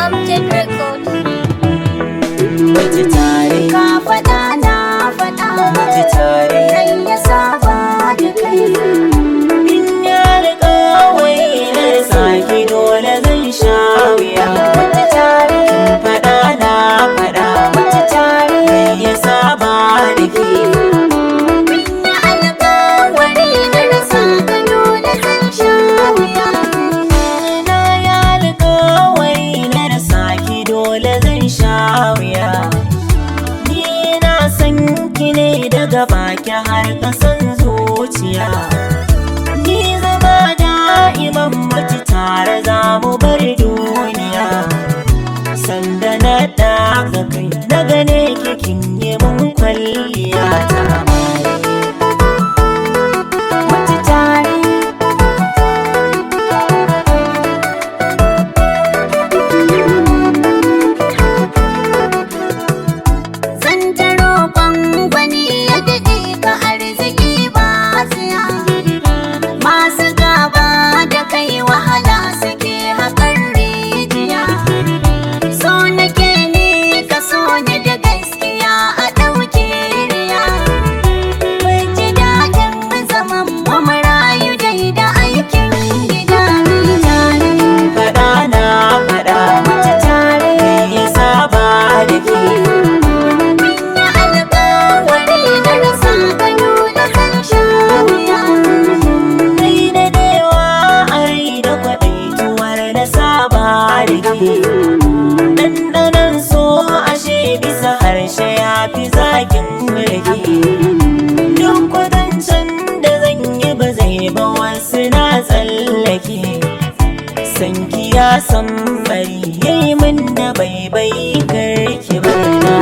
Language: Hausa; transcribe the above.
Amjad Records. Mutu tare. Ka faɗa, na faɗa. Mutu tare. Rai ya saba da kai. In ya riƙa wai na saki, dole zan sha wuya. Mutu tare. Kin faɗa, na faɗa. Mutu tare. Rai ya saba da ke. Mun yi alƙawari, na rasa ka dole zan sha wuya. Na yi alƙawari, na rasa ki dole zan sha wuya. Ni na san ki ne daga baki har ƙasan zuciya. Ni zama da'iman, mutu tare za mu bar duniya. Sanda na ɗaga kai na gane ki, kin yi mun kwalliya ta amare. Mutu tare. Zan ta roƙon gwani ya daɗe ka, arziki ba siya. Masu gaba da kai wahala suke haƙar rijiya. So nake ne ka so ni da gaskiya, a ɗauke riya. Mun ji daɗin zaman mu, mu rayu dai da aikin gida tare. Faɗa, na faɗa. Mutu tare. Rai ya saba da ke. Mun yi alƙawari, na rasa ka dole zan sha wuya. Kai da dewa a rai da kwaɗaituwar na saba da ke. Ɗanɗanon so ashe bisa harshe ya fi zakin rake. Duk kwatancen da zan yi ba zai ba, wasu na tsallake. Sanki ya san bari yayi min da baibai, karki bar na.